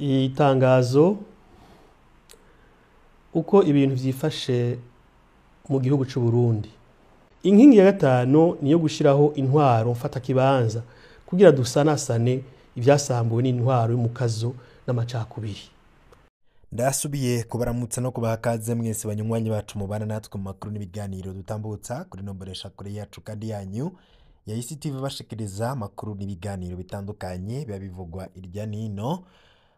Itangazo uko ibintu vyifashe mu gihugu c'u Burundi. Inkingi ya gatanu niyo gushiraho intwaro mfatakibanza kugira dusanasane ivyasambuwe n'intwaro y'umukazo n'amacakubiri. Ndasubiye kubaramutsa no kubaha kaze mwese banywanyi bacu mubana natwe mu makuru n'ibiganiro dutambutsa kuri nomboresha kure yacu kandi yanyu ya ICTV, bashikiriza amakuru n'ibiganiro bitandukanye biba bivugwa irya nino.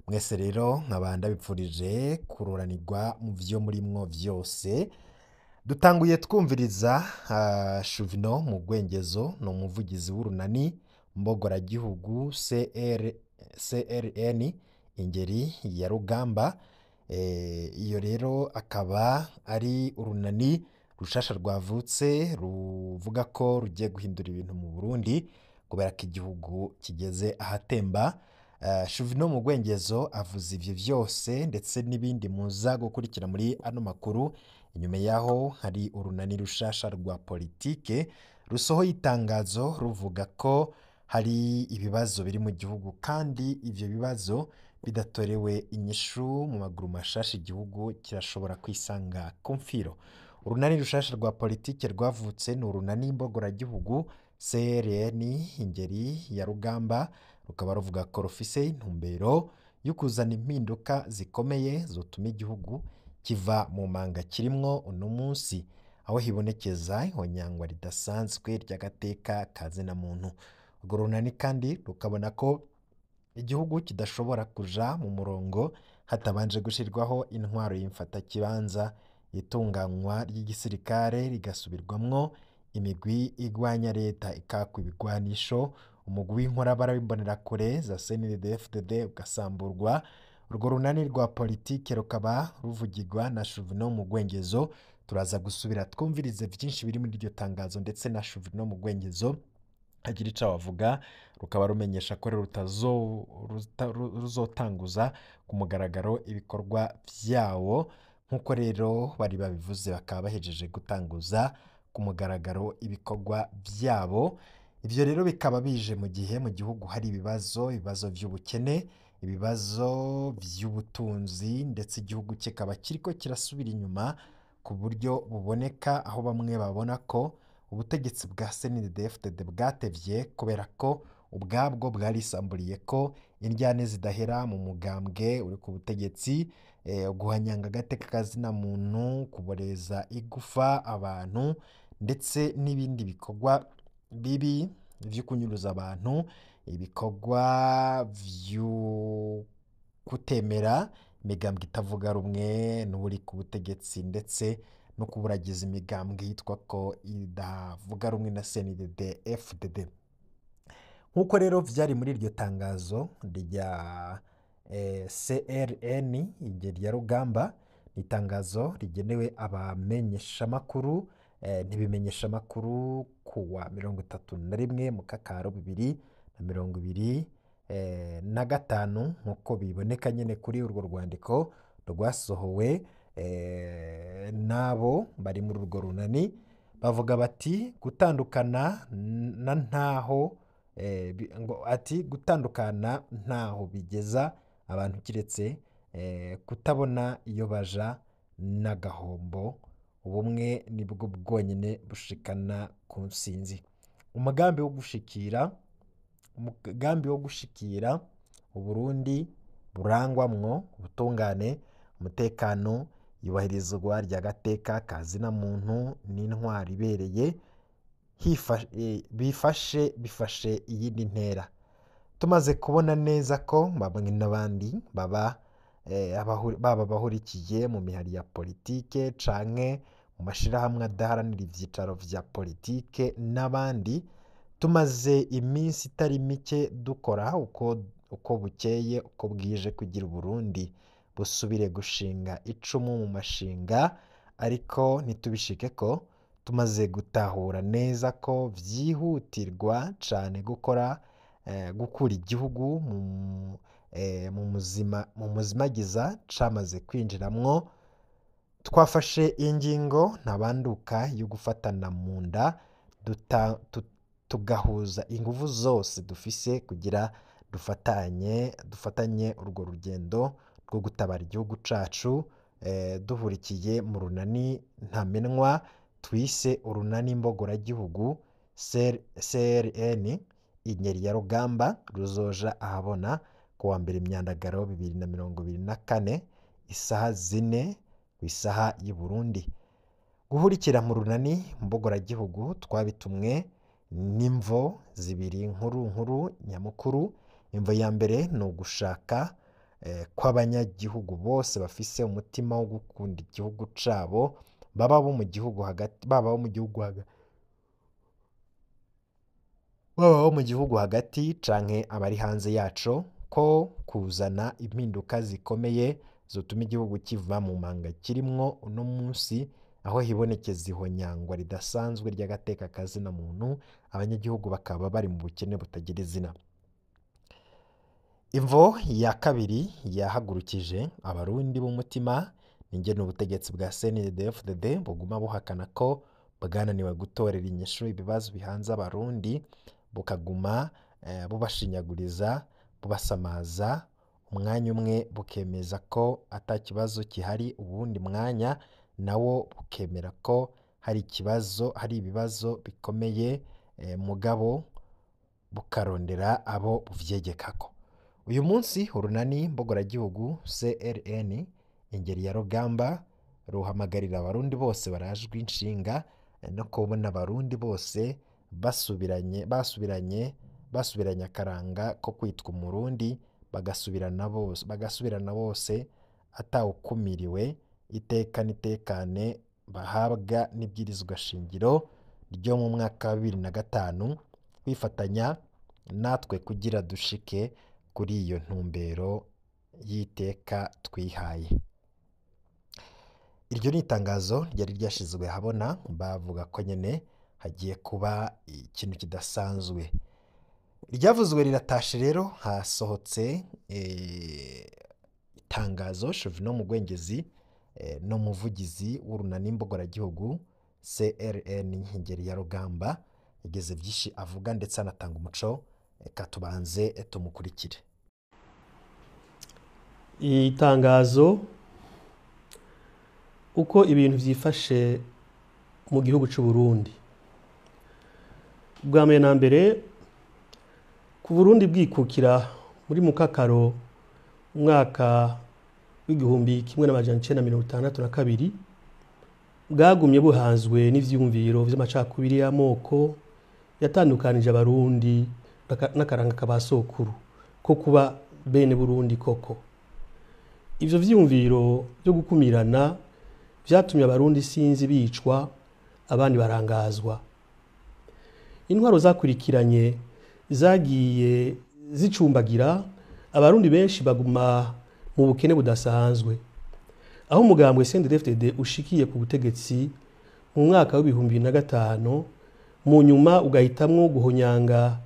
Mwese rero nkaba ndabipfurije kuroranirwa mu vyo murimwo vyose. Dutanguye twumviriza Chuvino mu Gwengezo, ni umuvugizi w'urunani mbogoragihugu CRN ingeri ya Rugamba. Iyo rero akaba ari urunani rushasha rwavutse ruvuga ko rugiye guhindura ibintu mu Burundi kubera ko igihugu kigeze ahatemba. Chuvino mu Gwengezo avuze ivyo vyose ndetse n'ibindi muza gukurikira muri ano makuru. Inyuma yaho hari urunani rushasha rwa politike rusohoye itangazo ruvuga ko hari ibibazo biri mu gihugu kandi ivyo bibazo bidatorewe inyishu mu maguru mashasha igihugu kirashobora kwisanga ku mfiro. Urunani rushasha rwa politike rwavutse ni urunani mbogoragihugu CRN ingeri ya Rugamba, rukaba ruvuga ko rufise intumbero yo kuzana impinduka zikomeye zotuma igihugu kiva mu manga kirimwo uno munsi, aho hibonekeza ihonyangwa ridasanzwe ry'agateka ka zina muntu. Urwo runani kandi rukabona ko igihugu kidashobora kuja mu murongo hatabanje gushirwaho intwaro y'imfatakibanza, itunganywa ry'igisirikare rigasubirwamwo, imigwi igwanya leta ikakwa ibigwanisho, umugwi w'inkorabara w'imbonerakure za CNDD-FDD ugasamburwa. Urwo runani rwa politike rukaba ruvugirwa na Chuvino mu Gwengezo. Turaza gusubira twumvirize vyinshi biri muri iryo tangazo ndetse na Chuvino mu Gwengezo agira ico abavuga. Rukaba rumenyesha ko rero ruzotanguza ku mugaragaro ibikorwa vyawo, nk'uko rero bari babivuze bakaba bahejeje gutanguza ku mugaragaro ibikorwa vyabo. Ivyo rero bikaba bije mu gihe mu gihugu hari ibibazo, ibibazo vy'ubukene, ibibazo vy'ubutunzi, ndetse igihugu kikaba kiriko kirasubira inyuma ku buryo buboneka, aho bamwe babona ko ubutegetsi bwa CNDD-FDD bwatevye kubera ko ubwabwo bwarisamburiye ko indyane zidahera mu mugambwe uri ku butegetsi, guhanyanga agateka ka zina muntu, kuboreza igufa abantu, ndetse n'ibindi bikorwa bibi vyo kunyuruza abantu, ibikorwa vyo kutemera imigambwe itavuga rumwe n'uri ku butegetsi, ndetse no kuburagiza imigambwe yitwa ko idavuga rumwe na CNDD-FDD. Nk'uko rero vyari muri iryo tangazo rya CRN ingeri ya Rugamba, ni itangazo rigenewe abamenyeshamakuru, ntibimenyeshamakuru kuwa 31 Mukakaro 2025, nk'uko biboneka nyene kuri urwo rwandiko rwasohowe n'abo bari muri urwo runani. Bavuga bati gutandukana na ntaho ngo ati gutandukana ntaho bigeza abantu kiretse kutabona iyo baja n'agahombo, ubumwe nibwo bwonyene bushikana ku nsinzi. Umugambi wo gushikira Uburundi burangwamwo ubutungane, umutekano, yubahirizwa ry'agateka ka zina muntu n'intwaro ibereye, bifashe iyindi ntera. Tumaze kubona neza ko bamwe n'abandi baba bahurikiye mu mihari ya politike canke mu mashirahamwe adaharanira ivyicaro vya politike n'abandi, tumaze iminsi itari mike dukora uko bukeye uko bwije kugira Uburundi busubire gushinga icumu mu mashinga, ariko ntitubishike ko tumaze gutahura neza ko vyihutirwa cane gukora gukura igihugu mu muzimagiza camaze kwinjiramwo. Twafashe ingingo ntabanduka yo gufatana mu nda, tugahuza inguvu zose dufise kugira Dufatanye urwo rugendo rwo gutabara igihugu cacu, duhurikiye mu runani ntamenwa twise Urunani Mbogoragihugu CRN Inkeri ya Rugamba, ruzoja ahabona ku wa mbere Myandagaro 2024 isaha 4 ku isaha y'u Burundi. Guhurikira mu runani mbogoragihugu twabitumwe n'imvo zibiri nkuru nkuru nyamukuru. Imvo ya mbere ni ugushaka kw'abanyagihugu bose bafise umutima wo gukunda igihugu cabo, baba bo mu gihugu hagati, baba bo mu gihugu hagati canke abari hanze yaco, ko kuzana impinduka zikomeye zotuma igihugu kiva mu manga kirimwo uno munsi, aho hibonekeza ihonyangwa ridasanzwe ry'agateka kazina muntu, abanyagihugu bakaba bari mu bukene butagira izina. Imvo ya kabiri yahagurukije abarundi b'umutima n'ingene ubutegetsi bwa CNDD-FDD buguma buhakana ko bwananiwe gutorera inyishu ibibazo bihanze abarundi, bukaguma bubashinyaguriza, bubasamaza, umwanya umwe bukemeza ko ata kibazo gihari, uwundi mwanya nawo bukemera ko hari ikibazo, hari ibibazo bikomeye, mugabo bukarondera abo buvyegekako. Uyu munsi Urunani Mbogoragihugu CRN Ingeri ya Rugamba ruhamagarira abarundi bose barajwe inshinga no kubona abarundi bose basubiranye akaranga ko kwitwa umurundi, bagasubirana bose atawukumiriwe, iteka n'itekane bahabwa n'ibwirizwa shingiro ryo mu mwaka wa 2005, kwifatanya natwe kugira dushike kuri iyo ntumbero y'iteka twihaye. Iryo ni itangazo ryari ryashizwe ahabona, bavuga ko nyene hagiye kuba ikintu kidasanzwe. Iryavuzwe riratashe rero, hasohotse itangazo. Chauvinot Mugwengezi n'umuvugizi w'Urunani Mbogoragihugu CRN Inkengeri ya Rugamba yageze byinshi avuga ndetse anatanga umuco. Reka tubanze tumukurikire. Itangazo uko ibintu vyifashe mu gihugu c'u Burundi. Bwa mbere na mbere, ku Burundi bwikukira muri mukakaro umwaka w'1962, bwagumye buhanzwe n'ivyiyumviro vy'amacakubiri y'amoko yatandukanije abarundi n'akaranga kabasokuru ko kuba bene Burundi koko. Ivyo vyiyumviro vyo gukumirana vyatumye abarundi sinzi bicwa, abandi barangazwa. Intwaro zakurikiranye zagiye zicumbagira, abarundi benshi baguma mu bukene budasanzwe. Aho umugambwe CNDD-FDD ushikiye ku butegetsi mu mwaka w'2005, mu nyuma ugahitamwo guhonyanga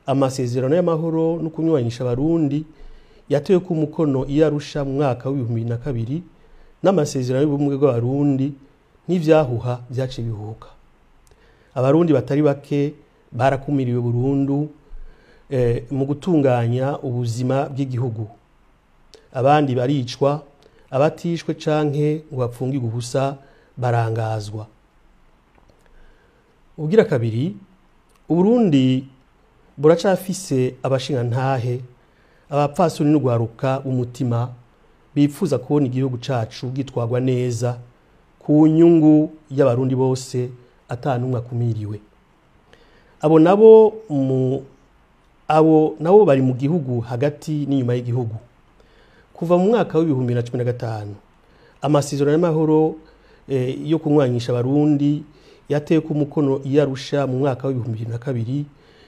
amasezerano y'amahoro no kunywanisha abarundi yatewe ku mukono i Arusha mu mwaka w'2002, n'amasezerano y'ubumwe bw'abarundi, n'ivyahuha vyaciye bihuka. Abarundi batari bake barakumiriwe burundu mu gutunganya ubuzima bw'igihugu, abandi baricwa, abatishwe canke ngo bapfungirwe ubusa barangazwa. Ubugira kabiri, Uburundi buracafise abashingantahe, abapfasoni n'ugwaruka b'umutima bipfuza kubona igihugu cacu gitwarwa neza ku nyungu y'abarundi bose ata n'umwe akumiriwe. Abo nabo bari mu gihugu hagati n'inyuma y'igihugu. Kuva mu mwaka w'2015 amasezerano y'amahoro yo kunywanisha abarundi yatewe ku mukono i Arusha mu mwaka w'2002,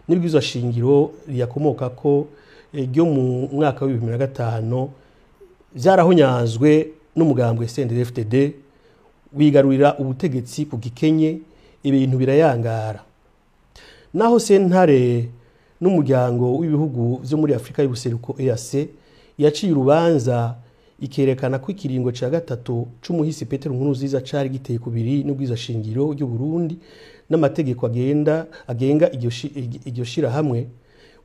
n'ibwirizwa shingiro riyakomoka ko ryo mu mwaka w'2005 vyarahonyanzwe n'umugambwe CNDD-FDD wigarurira ubutegetsi ku gikenye, ibintu birayangara. Naho sentare n'umuryango w'ibihugu vyo muri Afrika y'ubuseruko EAC yaciye urubanza ikerekana ko ikiringo ca gatatu c'umuhisi Petero Nkurunziza cari giteye kubiri n'ubwiza shingiro ry'u Burundi n'amategeko agenga iryo shirahamwe,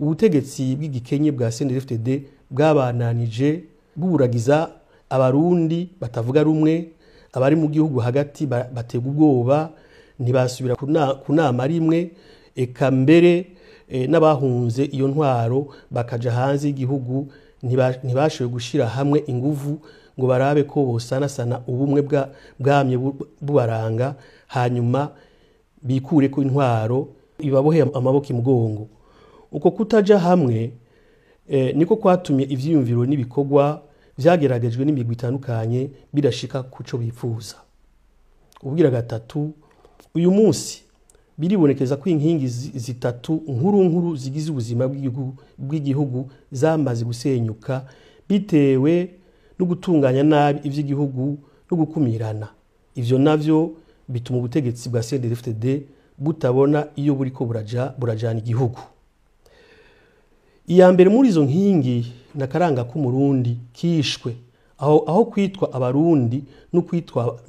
Ubutegetsi bw'igikenye bwa CNDD-FDD bwabananije buburagiza abarundi batavuga rumwe, abari mu gihugu hagati batega ubwoba, ntibasubira ku nama rimwe, eka mbere n'abahunze iyo ntwaro bakaja hanze y'igihugu ntibashoboye gushira hamwe inguvu ngo barabe ko bosanasana ubumwe bwamye bubaranga, hanyuma bikure ko intwaro ibaboheye amaboko imugongo. Uko kutaja hamwe niko kwatumye ivyiyumviro n'ibikorwa vyageragejwe n'imigwi itandukanye bidashika kuco bifuza. Ubwira gatatu, uyu munsi biribonekeza ko inkingi zitatu nkuru nkuru zigize ubuzima bw'igihugu zamaze gusenyuka bitewe no gutunganya nabi ivy'igihugu no gukumirana. Ivyo navyo bituma ubutegetsi bwa CNDD-FDD butabona iyo buriko burajana igihugu. Iya mbere muri izo nkingi na karanga k'umurundi kishwe, aho kwitwa abarundi no kwitwa,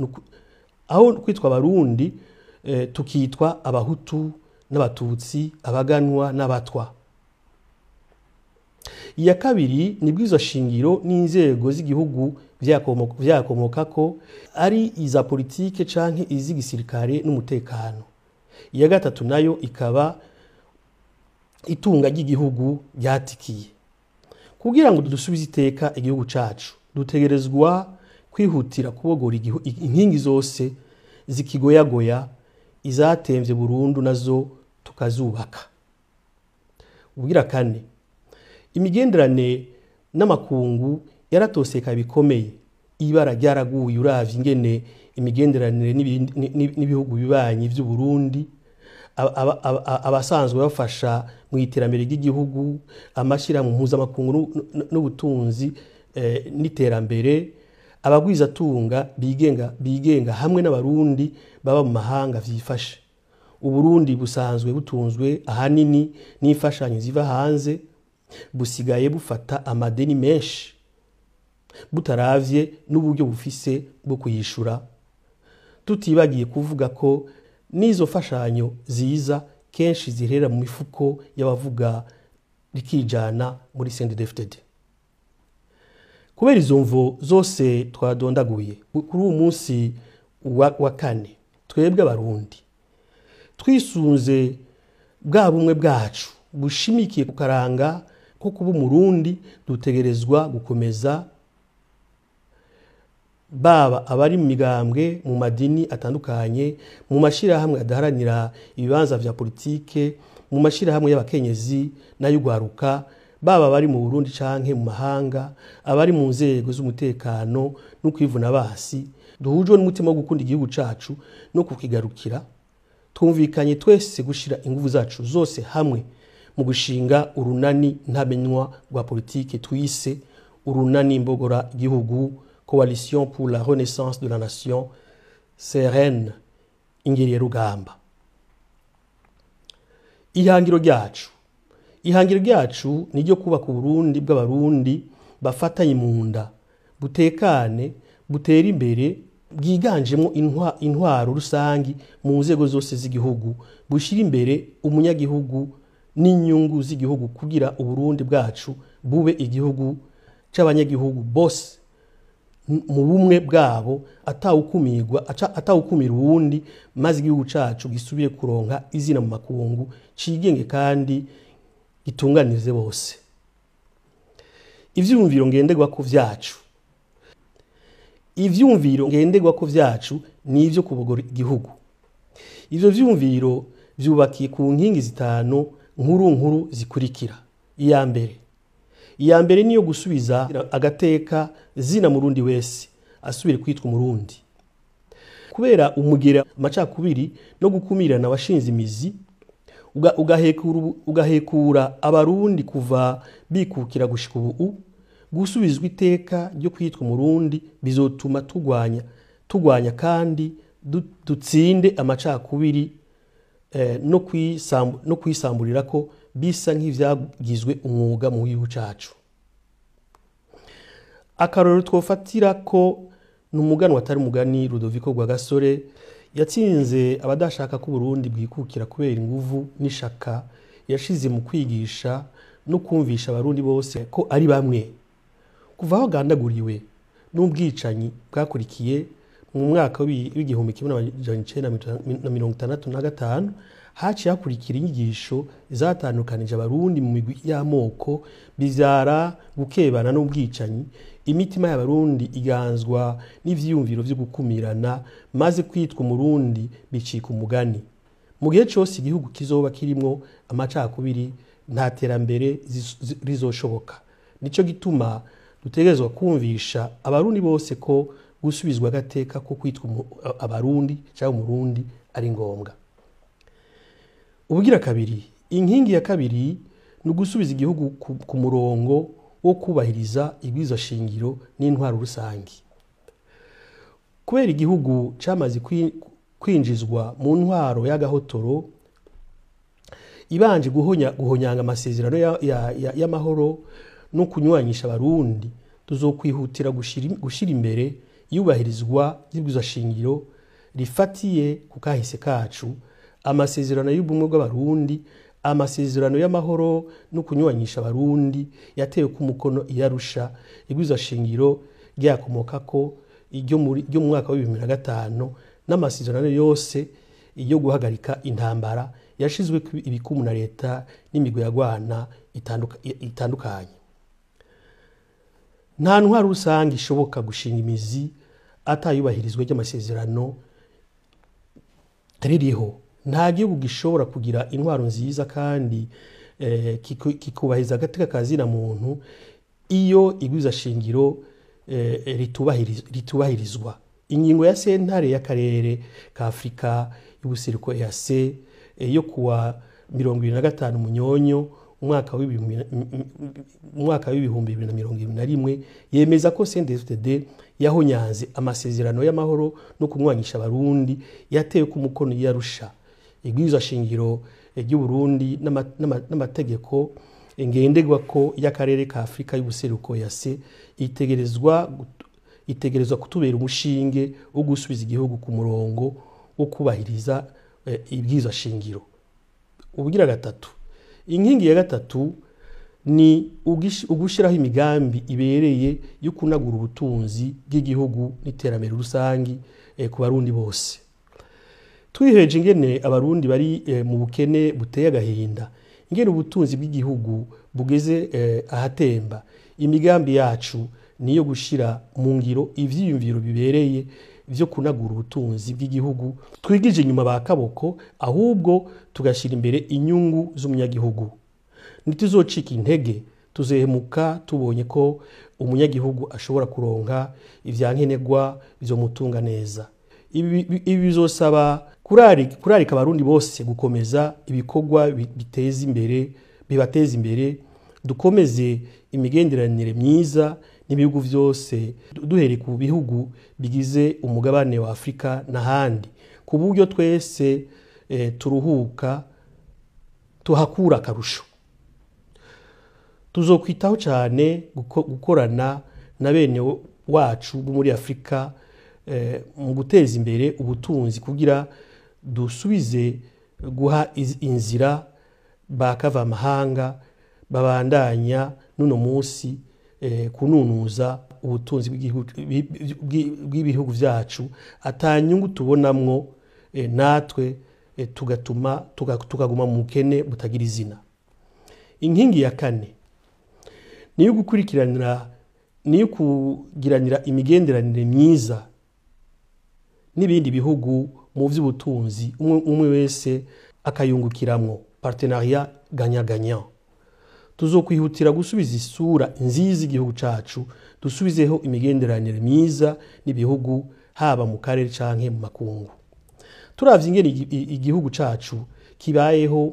aho kwitwa abarundi tukitwa abahutu n'abatutsi, abaganwa n'abatwa. Iya kabiri ni bwizo shingiro n'inzego z'igihugu vyakomokako ari iza politike canke iz'igisirikare n'umutekano. Iya gatatu nayo ikaba itunga ry'igihugu ryatikiye. Kugira ngo dusubize iteka igihugu cacu, dutegerezwa kwihutira kubogora inkingi zose zikigoyagoya, izatemvye burundu nazo tukazubaka. Ubwira kane, imigenderane n'amakungu yaratoseka bikomeye. Ibara ryaraguye uravye ingene imigenderanire n'ibihugu bibanyi vy'u Burundi, abasanzwe bafasha mu iterambere ry'igihugu, amashirahamwe mpuzamakungu n'ubutunzi n'iterambere, abagwizatunga bigenga hamwe n'abarundi baba mu mahanga vyifashe. Uburundi busanzwe butunzwe ahanini n'imfashanyo ziva hanze, busigaye bufata amadeni menshi butaravye n'uburyo bufise bwo kuyishura, tutibagiye kuvuga ko n'izo fashanyo ziza kenshi zihera mu mifuko y'abavuga rikijana muri CNDD-FDD. Kubera izo mvo zose twadondaguye, kuri uwo munsi wa kane twebwe abarundi twisunze bwa bumwe bwacu bushimikiye ku karanga ko kuba umurundi, dutegerezwa gukomeza baba abari mu migambwe, mu madini atandukanye, mu mashirahamwe adaharanira ibibanza vya politike, mu mashirahamwe y'abakenyezi n'ay'ugwaruka, baba abari mu Burundi canke mu mahanga, abari mu nzego z'umutekano no kwivuna basi, duhujwe n'umutima wo gukunda igihugu cacu no kukigarukira. Twumvikanye twese gushira inguvu zacu zose hamwe mu gushinga urunani ntamenywa rwa politike twise urunani mbogora igihugu, Coalition pour la Renaissance de la Nation, CRN Ingeri ya Rugamba. Ihangiro ryacu ni ryo kubaka Uburundi bw'abarundi bafatanye mu nda, butekane, butere imbere, bwiganjemo intwaro rusangi mu nzego zose z'igihugu, bushira imbere umunyagihugu n'inyungu z'igihugu kugira Uburundi bwacu bube igihugu c'abanyagihugu bose mu bumwe bwabo, atawukumira uwundi, maze igihugu cacu gisubire kuronka izina mu makungu, cigenge kandi gitunganirize bose. Ivyumviro ngenderwako vyacu ni ivyo kubogora igihugu. Ivyo vyumviro vyubakiye ku nkingi zitanu nkuru nkuru zikurikira. Iya mbere niyo gusubiza agateka zina murundi wese asubire kwitwa umurundi. Kubera umugera amacakubiri no gukumirana washinze imizi, ugahekura abarundi kuva bikukira gushika ubu, gusubizwa iteka ryo kwitwa umurundi bizotuma tugwanya kandi dutsinde amacakubiri no kwisamburira ko bisa nk'ivyagizwe umwuga mu gihugu cacu. Akarorero twofatira ko n'umuganwa atari umugani Rudoviko Rwagasore yatsinze abadashaka ko Burundi bwikukira kubera inguvu n'ishaka yashize mu kwigisha no kumvisha Abarundi bose ko ari bamwe. Kuva aho agandaguriwe n'ubwicanyi bwakurikiye mu mwaka w'1965, haciye hakurikira inyigisho zatandukanije Abarundi mu migwi y'amoko, bivyara gukebana n'ubwicanyi. Imitima y'Abarundi iganzwa n'ivyiyumviro vyo gukumirana, maze kwitwa Umurundi bicika umugani. Mu gihe cose igihugu kizoba kirimwo amacakubiri, nta terambere rizoshoboka. Nico gituma dutegerezwa kumvisha Abarundi bose ko gusubizwa agateka ko kwitwa Abarundi cyangwa Umurundi ari ngombwa. Ubugira kabiri, inkingi ya kabiri ni ugusubiza igihugu ku murongo wo kubahiriza ibwirizwa shingiro n'intwaro rusangi. Kubera igihugu camaze kwinjizwa mu ntwaro y'agahotoro ibanje guhonyanga amasezerano y'amahoro no kunywanisha Abarundi, tuzokwihutira gushira imbere iyubahirizwa ry'ibwirizwa shingiro rifatiye ku kahise kacu, amasezerano y'ubumwe bw'Abarundi, amasezerano y'amahoro no kunywanisha Abarundi yatewe ku mukono i Arusha, ibwirizwa shingiro ryakomokako iryo mu mwaka w'ibihumbi bibiri na gatanu, n'amasezerano yose yo guhagarika intambara yashizwe ibikumu na leta n'imigwi yagwana itandukanye. Nta ntwaro rusange ishoboka gushinga imizi atayubahirizwa ry'amasezerano ririho. Nta gihugu gishobora kugira intwaro nziza kandi kikubahiriza agateka kazina muntu iyo ibwirizwa shingiro ritubahirizwa. Ingingo ya sentare y'akarere ka Afrika y'ubuseruko EAC yo kuwa 25 Munyonyo umwaka w'2021 yemeza ko CNDD-FDD yahonyanze amasezerano y'amahoro no kumwanyisha Abarundi yatewe ku mukono i Arusha. Ibwirizwa shingiro ry'u Burundi n'amategeko ngenderwako y'akarere ka Afrika y'ubuseruko EAC itegerezwa kutubera umushinge wo gusubiza igihugu ku murongo wo kubahiriza ibwirizwa shingiro. Ubugira gatatu, inkingi ya gatatu ni ugushiraho imigambi ibereye yo kunagura ubutunzi bw'igihugu n'iterambere rusangi ku Barundi bose. Twiheje ingene Abarundi bari mu bukene buteye agahinda, ingene ubutunzi bw'igihugu bugeze ahatemba, imigambi yacu niyo gushira mu ngiro ivyiyumviro bibereye vyo kunagura ubutunzi bw'igihugu, twigije inyuma ba kaboko, ahubwo tugashira imbere inyungu z'umunyagihugu. Ntituzocika intege, tuzehemuka tubonye ko umunyagihugu ashobora kuronka ivyankenerwa bizomutunga neza. Ibi bizosaba kurarika Abarundi bose gukomeza ibikorwa biteza imbere, bibateza imbere, dukomeze imigenderanire myiza n'ibihugu vyose, duhere ku bihugu bigize umugabane wa Afrika n'ahandi, ku buryo twese turuhuka tuhakura akarusho. Tuzokwitaho cyane gukorana na bene wacu bo muri Afrika mu guteza imbere ubutunzi kugira dusubize guha inzira bakava amahanga babandanya n'uno munsi kununuza ubutunzi bw'ibihugu vyacu atanyungu tubonamwo, natwe tugatuma tukaguma mu bukene butagira izina. Inkingi ya kane niyo gukurikiranira, niyo kugiranira imigenderanire myiza n'ibindi bihugu mu vy'ubutunzi, umwe wese akayungukiramwo, partenariat gagnant-gagnant. Tuzokwihutira gusubiza isura nziza igihugu cacu, dusubizeho imigenderanire myiza n'ibihugu haba mu karere canke mu makungu. Turavye ingene igihugu cacu kibayeho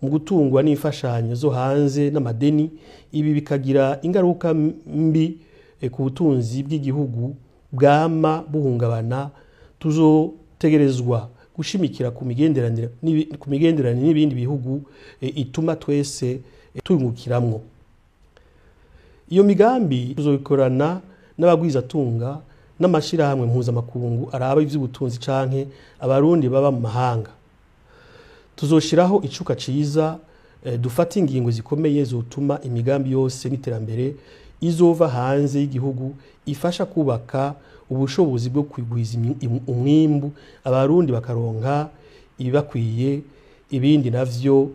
mu gutungwa n'imfashanyo zo hanze n'amadeni, ibi bikagira ingaruka mbi ku butunzi bw'igihugu bwama buhungabana. Tuzotegerezwa gushimikira ku migenderanire n'ibindi bihugu ituma twese tuyungukiramwo. Iyo migambi tuzobikorana n'abagwizatunga n'amashirahamwe mpuzamakungu araba ivy'ubutunzi canke Abarundi baba mu mahanga. Tuzoshiraho icuka ciza Dufate ingingo zikomeye zotuma imigambi yose n'iterambere izova hanze y'igihugu ifasha kubaka ubushobozi bwo kwigwiza umwimbu, abarundi bakaronka ibibakwiye, ibindi navyo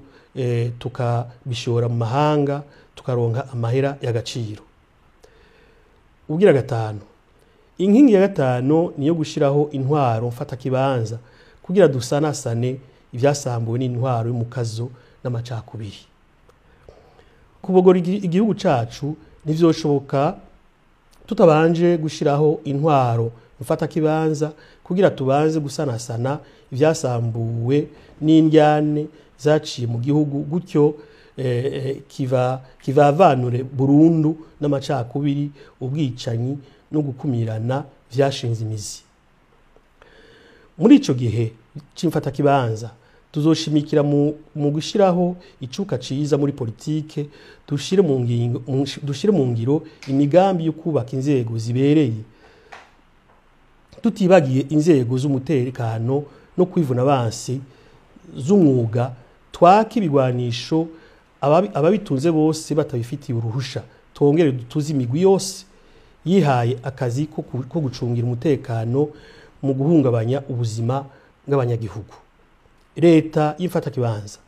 tukabishora mu mahanga tukaronka amahera y'agaciro. Ubwira gatanu, inkingi ya gatanu niyo gushiraho intwaro mfatakibanza kugira dusanasane ibyasambuwe n'intwaro y'umukazo n'amacakubiri. Kubogora igihugu cacu ntivyoshoboka tutabanje gushiraho intwaro mfatakibanza kugira tubanze gusanasana ibyasambuwe n'indyane zaciye mu gihugu, gutyo kivavanure burundu n'amacakubiri, ubwicanyi no gukumirana vyashinze imizi. Muri ico gihe c'imfatakibanza tuzoshimikira mu gushiraho icuka ciza muri politike, dushire mu ngiro imigambi yo kubaka inzego zibereye, tutibagiye inzego z'umutekano no kwivuna abansi z'umwuga, twaka ibigwanisho ababitunze bose batabifitiye uruhusha, twongere dutuze imigwi yose yihaye akazi ko gucungira umutekano mu guhungabanya ubuzima bw'abanyagihugu. Leta y'imfatakibanza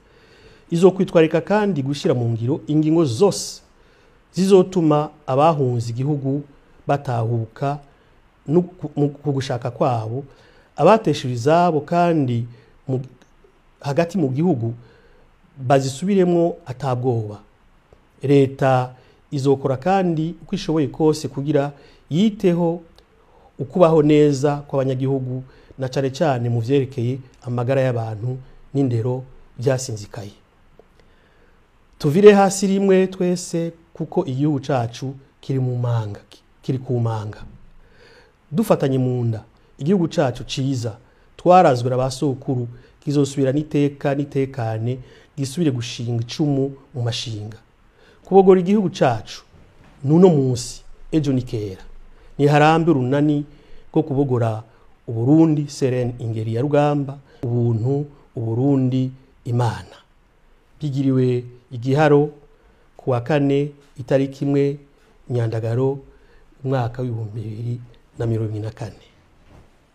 izokwitwarika kandi gushira mu ngiro ingingo zose zizotuma abahunze igihugu batahuka ku gushaka kwabo, abateshejwe izabo kandi hagati mu gihugu bazisubiremwo atabwoba. Leta izokora kandi uko ishoboye kose kugira yiteho ukubaho neza kw'abanyagihugu, na cane cane mu vyerekeye amagara y'abantu n'indero vyasinzikaye. Tuvire hasi rimwe twese kuko igihugu cacu kiri mu manga, kiri ku manga. Dufatanye mu nda, igihugu cacu ciza twarazwe na basokuru kizosubira n'iteka n'itekane, gisubire gushinga icumu mu mashinga. Kubogora igihugu cacu nuno munsi, ejo ni kera. Niharambe urunani rwo kubogora Uburundi, Serene Ingeri ya Rugamba, ubuntu, Uburundi, Imana. Bigiriwe igiharo kuwa kane itariki 1 Nyandagaro umwaka w'2024.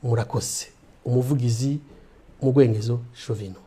Murakoze. Umuvugizi Mugwengezo Jovino.